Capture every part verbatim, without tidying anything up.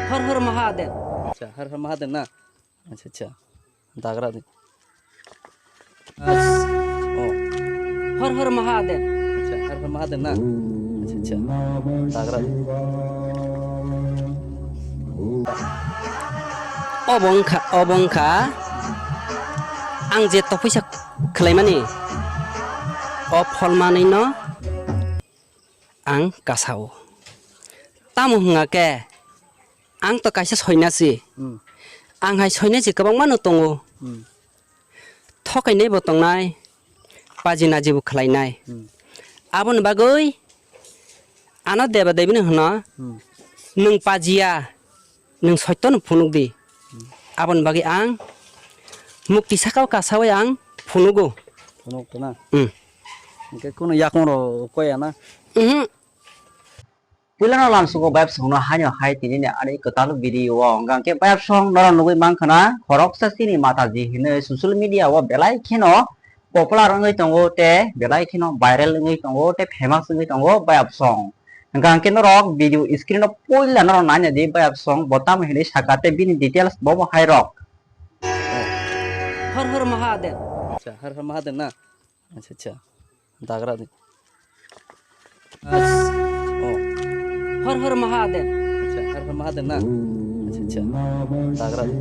Har Har Mahadev. Acha, Har Har Mahadev na? Acha, acha. Dagra di. As-, oh. Har Har Mahadev. Acha, Har Har Mahadev na? Acha, acha. Dagra di. Obo wngkha, obo wngkha ang je tophuisa khlaimani, o pholmanino ang kasao. Tamo hwnga khe, ang to kaisa soinasi. Hmm. Ang hai soinasi kwbangma no tongo. Hmm. Thokainai bo tongnai, paji naji bo khlainai. Hmm. Aboni bagwi ano deba debino hwno, hmm, nwng pajiya, nwng soitto no phunuk di. Hmm. Aboni bagwi ang mukti sakao kasawi ang phunugo. Phunuk to na? Hmm. Hwnkhe kunu yakung rok koya na? Mhm. Puilano lamsugo bayapsongno haino hai tinini ani kwtal video o hwnkha khe bayapsong norok nugwi mankha na khoroksa chini mataji hinwi social media o belai kheno popular wngwi tongo tei belai kheno viral wngwi tongo tei famous wngwi tongo bayapsong. Hwnkha khe norok video screen o puila norok naina di bayapsong bo tamo hinwi saka tei bini details bo bo hai rok. Har Har Mahadev. Acha, Har Har Mahadev na? Acha, acha. Dagra di. As-, oh. Har Har Mahadev. Acha, Har Har Mahadev na? Acha, acha. Dagra di.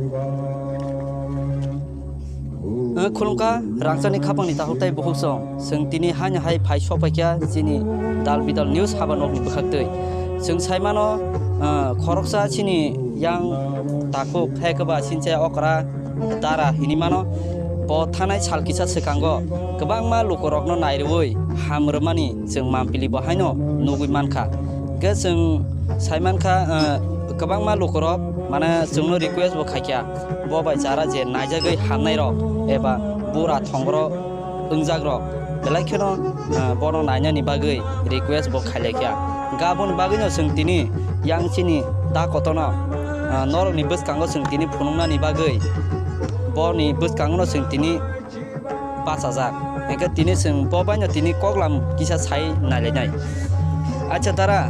Eh, khulumkha, rangchakni khapangni takhuk tei bukhuk song. Chwng tini haino hai phai sokphaikha chini Dal Bidal News haba nokni bwkhaktwi. Chwng saimano, eh, khoroksa chini yang takhuk, hai khe ba sinchaya okra dara hinwi mano. Bo thanai sal kisa swkango kwbangma lukurokno nairwui ham rwmani chwng mampili bo haino nugwi mankha. Hwnkhe chwng saimankha, eh, kwbangma lukurok mane chwngno request bo khaikha, bo bai chara je naijagwi hamnairok eba bura thongro wngjakrok belai kheno, eh, bono nainani bagwi request bo khailaikha. Hwnkhe aboni bagwino chwng tini yang chini da kotorno, eh, norokni bwskango chwng tini phunuknani bagwi boni bwskangono chwng tini bachajak. Hwnkhe tini chwng bo baino tini koklam kisa sai nailainai. Acha dara,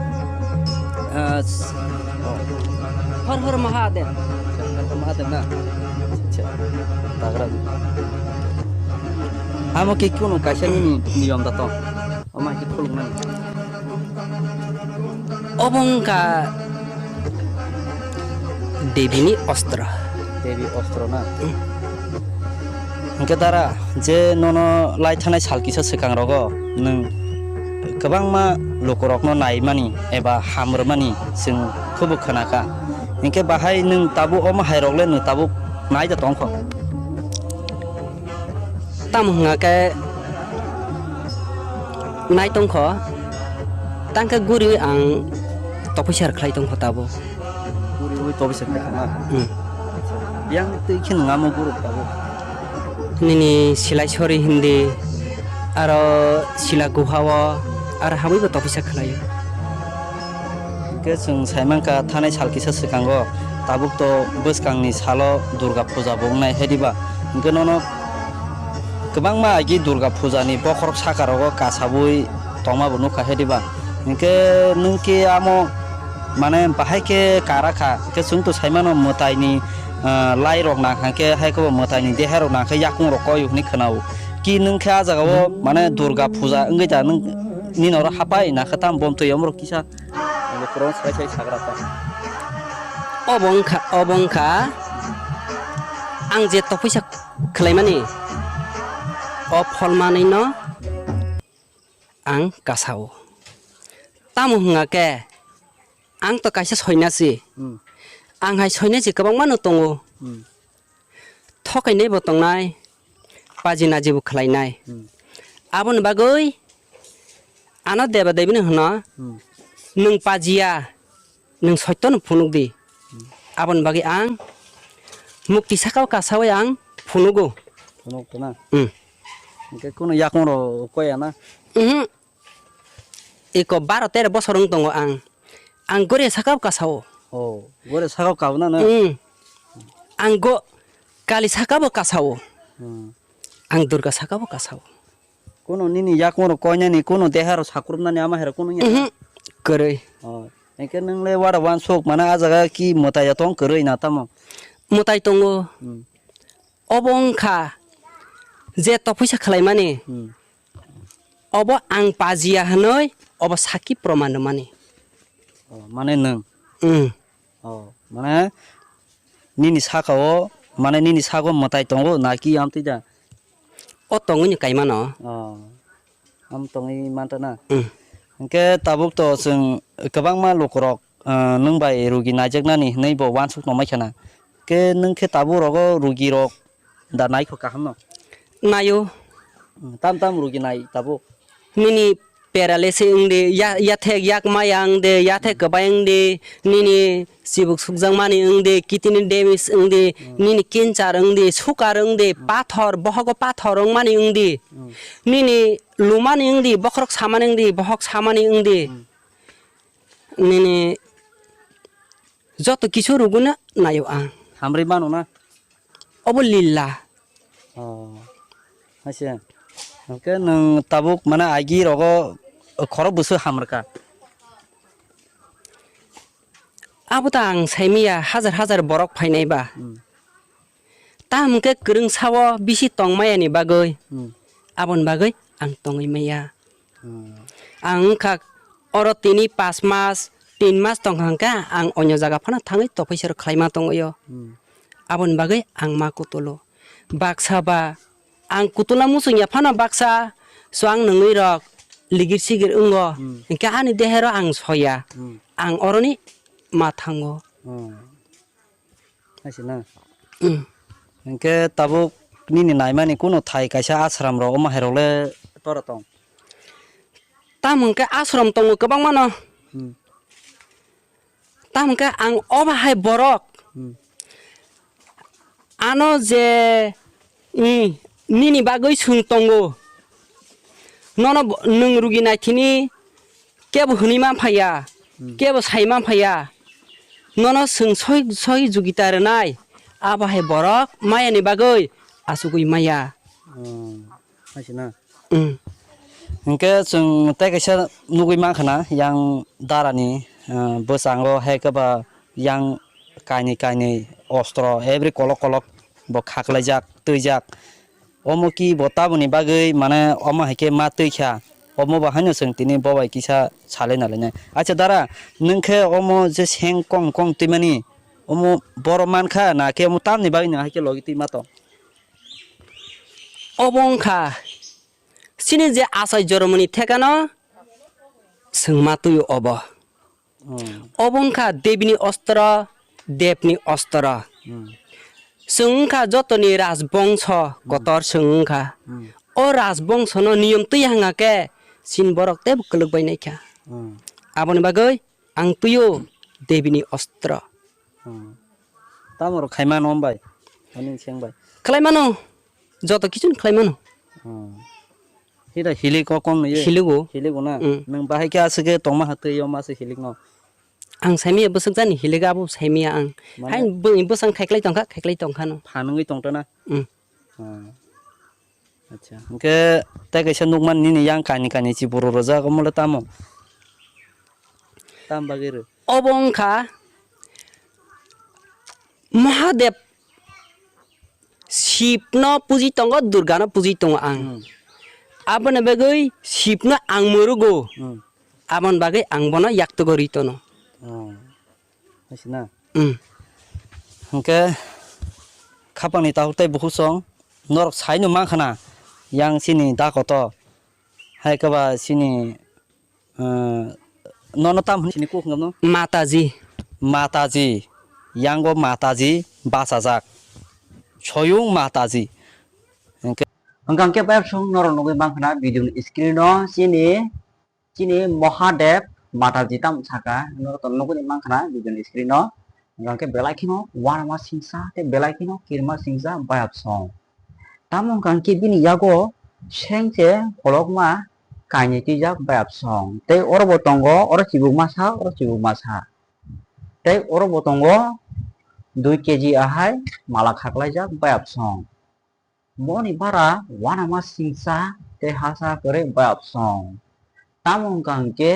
eh, s-, oh. Har Har Mahadev. Har Har Mahadev na? Acha, acha. Dagra. Amo khe kunu kaisa nini niyom da tong. Omo hai khe khuluknani. Obo wngkha Devi ni ostro. Devi ostro na? Hmm. Hwnkhe dara, je nono lai thanai sal kisa swkang rogo nwng kwbangma lukurokno naimani eba ham rwmani chwng khubu khwnakha. Hwnkhe bahai nwng tabuk omo hai rok le nwng tabuk nai da tongkho? Tamo hwnga khe nai tongkho, tangkhe guriwi ang tophuisa rwkhlai tongkho tabuk. Guriwi tophuisa rwkhlai tongma? Hmm. Yang twi khe nwng amo guruk tabuk? Nini silai sori hindi, aro sila guha o, aro hamwi bo tophuisa khlaio. Hwnkhe chwng saimankha thanai sal kisa swkango, tabuk to bwskangni salo Durga puja bo wngnai, hai diba? Hwnkhe nono kwbangma agi Durga puja ni bokhorok saka rogo kasawi tongma bo nukha, hai diba? Hwnkhe nwng khe amo mane bahai khe kara kha, hwnkhe chwng to saimano mwtai ni, ah, lai rok nang kha khe, hai khe bo mwtai ni deha rok nang khe yakung rok koi hwnwi khwnao. Ki nwng khe ah jaga o mane Durga puja wngwi da nwng nini oro hapai na khe tam bom twi omorok kisa. Ani kwrwng sai sai sagra ta. Obo wngkha, obo wngkha ang je tophuisa khlaimani, o pholmanino ang kasao. Tamo hwnga khe, ang to kaisa soinasi. Hmm. Ang hai soinasi kwbangma no tongo. Hmm. Thokainai bo tongnai, paji naji bo khlainai. Hmm. Aboni bagwi ano deba debino hwno, hmm, nwng pajiya, nwng soitto no phunuk di. Hmm. Aboni bagwi ang mukti sakao kasawi ang phunugo. Phunuk to na? Hmm. Hwnkhe kunu yakung rok koya na? Mhm. Iko baro tero bosor wng tongo ang. Ang gore sakao kasao. Oh, gore sakao kabo na na? Hmm. Ang go kali sakabo kasao. Hmm. Ang Durga sakabo kasao. Kuno nini yakung rok koinani, kuno deha rok sakrupnani ama hai rok kuno ya? Mhm. Kwrwi. Oh. Hwnkhe nwng le wada wansuk, mane, ah jaga ki mwtai ya tong kwrwi na tamo? Mwtai tongo. Hmm. Obo wngkha je tophuisa khlaimani. Hmm. Obo ang pajiya hwnwi obo sakhi proman rwmani. Oh, mane nwng? Hmm. Oh, mane nini saka o, mane nini sago mwtai tongo na ki amtwi da? O tongwi ni kaimano. Oh, am tongwi manta na? Hmm. Hwnkhe tabuk to chwng kwbangma lukurok, ah, nwng bai rugi naijaknani hwnwi bo wansuk tongmai khana. Khe nwng khe tabuk rogo rugi rok da naikho kaham no? Naio. Hmm, tam tam rugi nai tabuk? Nini paralysis wngdi, ya-, yathek yak maya wngdi, yathek kwbai wngdi, nini chibuk sukjakmani wngdi, kidney damage wngdi, hmm, nini cancer wngdi, sugar wngdi, hmm, pathor, bohogo pathor wngmani wngdi, hmm, nini lumani wngdi, bokhorok samani wngdi, bohok samani wngdi, hmm, nini joto kisu ruguna naio ang. Hamri mano na? Obo lila. Oh. Haise. Hwnkhe nwng tabuk mane agi rogo khorok bwswk hamrwkha? Abo ta ang saimanya, hajar hajar borok phainai ba. Hmm. Tamo hwnkhe kwrwng sao bisi tongmaya ni bagwi. Hmm. Aboni bagwi ang tongwi maya. Hmm. Ang wngkha oro tini pas mas, tin mas tongkha hwnkhe ang onyo jaga phano thangwi tophaisa rok khlaima tongwi o. Hmm. Aboni bagwi ang ma kutulo. Baksa ba ang kutulna muchungya phano baksa chuang nungwi rok ligir sigir wngo. Hmm. Hwnkhe ani dehero ang soya. Hmm. Ang oroni ma thango. Hmm. Haise na? Hmm. Hwnkhe tabuk nini naimani kunu thai kaisa ashram rok omo hai rok le tora tong? Tamo hwnkhe ashram tongo kwbangma no. Hmm. Tamo hwnkhe ang obo hai borok. Hmm. Ano je, hmm, nini bagwi chwng tongo. Nono bo-, nwng rugi naithini kebo hwnwi man phaiya, hmm, kebo sai man phaiya. Nono chwng soi, soi jugita rwnai, abo hai borok maya ni bagwi achugwi maya. Hmm. Haise na? Mm. Hwnkhe chwng tei kaisa nugwi mankha na, yang darani, ah, bwskango hai khe ba yang kainwi kainwi ostro every kolok kolok bo khaklaijak, twijak. Omo ki bo taboni bagwi, mane, omo hai khe ma twi kha, omo bo haino chwng tini bo bai kisa salai nalainai. Acha dara, nwng khe omo je seng kong kong twimani, omo boro mankha na khe omo tamni bagwi nwng hai khe logi twi ma tong? Obo wngkha chini je achai jormoni thekano chwng ma twi obo. Hmm. Obo wngkha debini ostro, debni ostro. Hmm. Chwng wngkha jotoni rajbongso, hmm, kotor chwng wngkha. Hmm. O rajbongsono niyom twi hwnga khe chini borok teibo kwlwk bai naikha. Hmm. Aboni bagwi ang twi o debini ostro. Hmm. Tamo rok khaimano hambai? Ani seng bai. Khlai mano. Joto kichun khlai mano. Hmm. Hida hilik o kong ni ye? Hilik o. Hilik o na? Hmm. Nwng bahai khe aswk khe tongma ha twi o ma se hilik no? Ang saimanya bwswk jani hilik abo saimanya ang. Mane? Hai bw-, bwsang khaiklai tongkha, khaiklai tongkha no. Phan wngwi tongtana? Hmm. Hmm. Acha, hwnkhe tei kaisa nukmani nini yang kani kani chiburu rwjak, omo le tamo? Tam bagwi rw? Obo wngkha Mahadev Shivno puji tongo, Durgano puji tongo ang. Hmm. Aboni bagwi Shivno ang mwrwgo. Hmm. Aboni bagwi ang bono yaktogo ri tono. Oh. Haisina? Hmm. Hwnkhe khapangni takhuk tei bukhuk song norok saino mankha na yang chini da kotor. Hai khe ba chini, eh, nono tam hwn chini kuk hwnkhe no? Mataji. Mataji. Yango Mataji bachajak. Soyung Mataji. Hwnkhe hwnkhe ang khe bayapsong norok nugwi mankha na video ni screen o chini Chini Mahadev Mataji tamo saka, norok to nugwi mankha na video ni screen o. Hwnkhe belai kheno uanama singsa tei belai kheno kirima singsa bayapsong. Tamo hwnkha khe bini yago sengse kolokma kainwi twijak bayapsong. Tei oro bo tongo, oro chibuk masa, oro chibuk masa. Tei oro bo tongo dui keji ahai mala khaklaijak bayapsong. Moni bara uanama singsa tei hasa kwrwi bayapsong. Tamo wngkha hwnkhe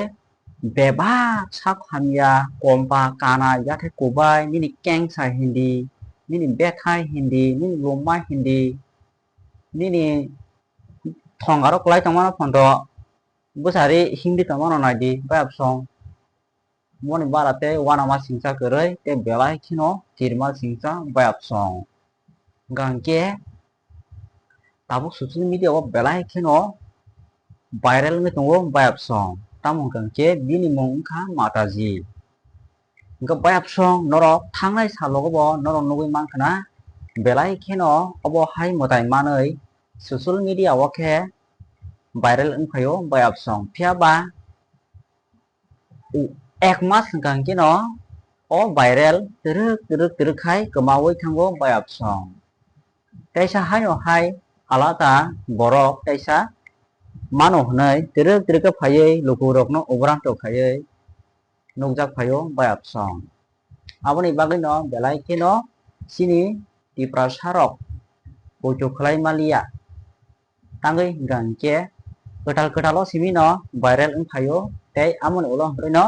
bebak sak hamya, kompa, kana, yathai kubai, nini kengsa hindi, nini bethai hindi, nini lomma hindi, nini thong aro kwlai tongmano phondo bwsari hindi tongmano naidi, bayapsong. Moni bara tei uanama singcha kwrwi tei belai kheno kirma singcha bayapsong. Hwnkha hwnkhe tabuk social media o belai kheno viral wngwi tongo bayapsong. Tamo hwnkha hwnkhe bini mung wngkha Mataji. Hwnkhe bayapsong norok thangnai salogo bo norok nugwi mankha na belai kheno obo hai mwtai manwi social media o khe viral wngphaio bayapsong. Phiya ba ek mas hwnkha hwnkhe no o viral twrwk twrwk twrwk khai kwmaui thango bayapsong. Teisa haino hai alada borok teisa mano hwnwi twrwk twrwk khe phaiwi lukurokno ubranto khaiwi nukjak phaio bayapsong. Aboni bagwino belai kheno chini Tiprasarok poito khwlai maliya. Tangwi hwnkha hwnkhe kwtal kwtalo simino viral wngphaio tei amoni ulo hwnkhe no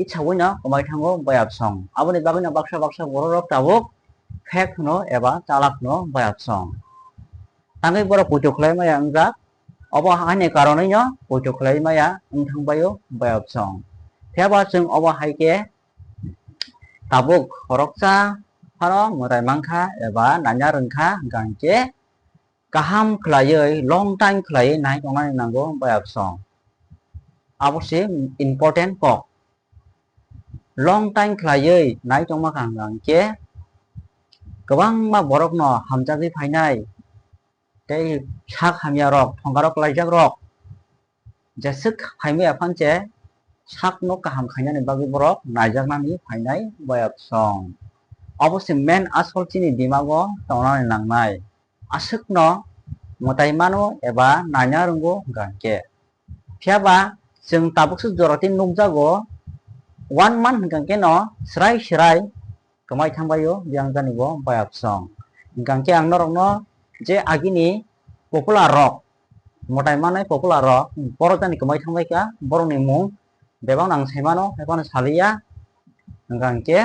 itsaui no kwmai thango bayapsong. Aboni bagwino baksa baksa bororok tabuk fake hwno eba chalak hwno bayapsong. Tangwi borok poito khwlai maya wngjak, obo haini karonwi no poito khwlai maya wngthang baio bayapsong. Phiya ba chwng obo hai khe tabuk khoroksa phano mwtai mankha eba nanya rwngkha hwnkha hwnkhe kaham khwlaiwi long time khwlaiwi nai tongnani nango bayapsong. Abo se important kok. Long time khwlaiwi nai tongma kaham hwnkha hwnkhe kwbangma borokno hamjagwi phainai tei sak hamya rok, thongkarok kwlaijak rok jeswk phaimaya phanche sakno kaham khainani bagwi borok naijaknani phainai bayapsong. Obo se main asol chini dimago tongnani nangnai. Aswkno mwtai mano eba naina rwngo hwnkha hwnkhe. Phiya ba chwng tabukse jorati nukjago, one month hwnkha hwnkhe no swrai swrai kwmai thangbaio, biyang jani bo bayapsong. Hwnkha hwnkhe ang norokno je agini popular rok, mwtai manai popular rok, borok jani kwmai thangbaikha, borokni mung bebakno ang saimano, haiphano saliya. Hwnkha hwnkhe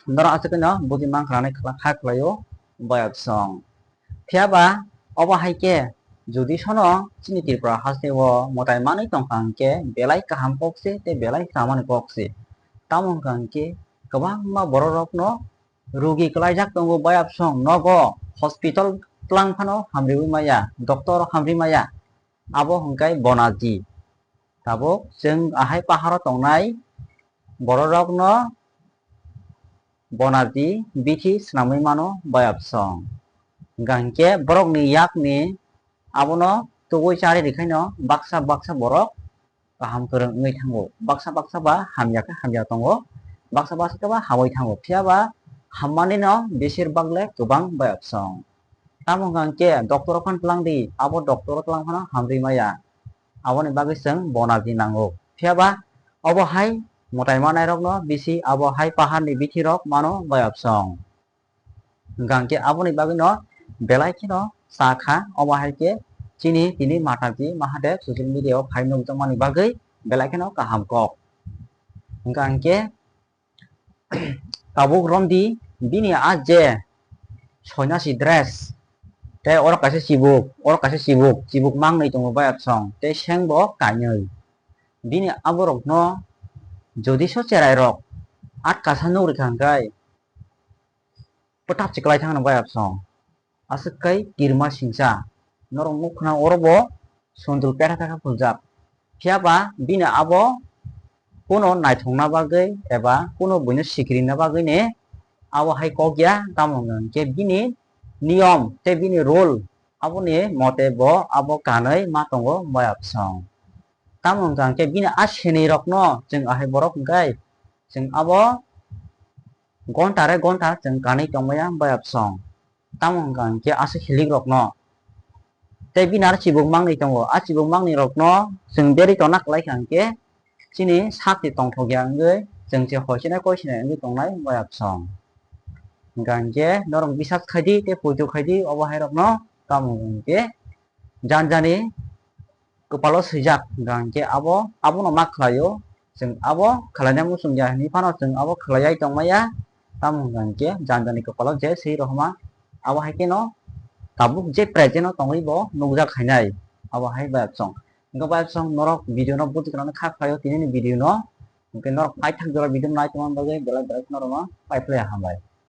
norok aswk no buji mankha hinwi kha khlaio bayapsong. Phiya ba obo hai khe jodi sono chini Tripura haste o mwtai manwi tongkha hwnkhe belai kaham kok se tei belai samani kok se. Tamo hwnkha hwnkhe kwbangma borok rokno rugi kwlaijak tongo bayapsong nogo hospital twlang phano hamriwi maya, doctor hamri maya, abo hwnkhe Bonaji. Tabuk chwng ahai paharo tongnai borok rokno Bonaji bithi swnamwi mano bayapsong. Hwnkha hwnkhe borokni yakni abono tugui chari rikhaino baksa baksa borok kaham kwrwng wngwi thango, baksa baksa ba hamya khe hamya tongo, baksa baksa khe ba hamwi thango, phiya ba hammani no besir bak le kwbang bayapsong. Tamo hwnkha hwnkhe doctor o phano twlang di, abo doctor o twlang phano hamrwi maya. Aboni bagwi chwng Bonaji nango. Phiya ba obo hai mwtai manai rokno bisi abo hai pahar ni bithi rok mano bayapsong. Hwnkha hwnkhe aboni bagwi no belai kheno cha kha, obo hai khe chini tini Mataji Mahadev social media o phai nukjakmani bagwi belai kheno kaham kok. Hwnkha hwnkhe tabuk romdi bini a je soinasi dress, tei oro kaisa chibuk, oro kaisa chibuk, chibuk mangnwi tongo bayapsong, tei seng bo kainwi. Bini aborokno jodi so cherai rok atkasa nuk rikha hwnkhe pwtap se kwlai thangno bayapsong. Aswk kai kirma singcha. Norok nuk khna oro bo sondul petha petha phuljak. Phiya ba bini abo kuno naithokna bagwi eba kuno buino sikirina bagwi ni abo hai kok ya, tamo hwnkha hwnkhe bini niyom tei bini rule aboni mote bo abo kanwi ma tongo bayapsong. Tamo hwnkha hwnkhe bini a seni rokno chwng ahai borok hwnkhe chwng abo gonta re gonta chwng kanwi tongmaya bayapsong. Tamo hwnkha hwnkhe aswk hilik rokno tei bini aro chibuk mangnwi tongo. A chibuk mangnwi rokno chwng berwi tongna kwlai kha hwnkhe chini sakni tongthok ya wngwi chwng se hoisinai koisinai wngwi tongnai bayapsong. Hwnkha hwnkhe norok bisas khaidi tei poito khaidi obo hai rokno, tamo hwnkhe jani jani kwpalo swijak hwnkha hwnkhe abo abono ma khlaio. Chwng abo khlaina muchungya hinwi phano chwng abo khlaiwi tongmaya. Tamo hwnkha hwnkhe jani jani kwpalo je swi rohorma abo hai kheno tabuk je present o tongwi bo nukjak khainai abo hai bayapsong. Hwnkhe bayapsong norok video no buji kwrwngno kha khlaio tinini video no. Hwnkhe norok paithak jora video no nai tongma bagwi belai belai norokno paiphlaiya hambai.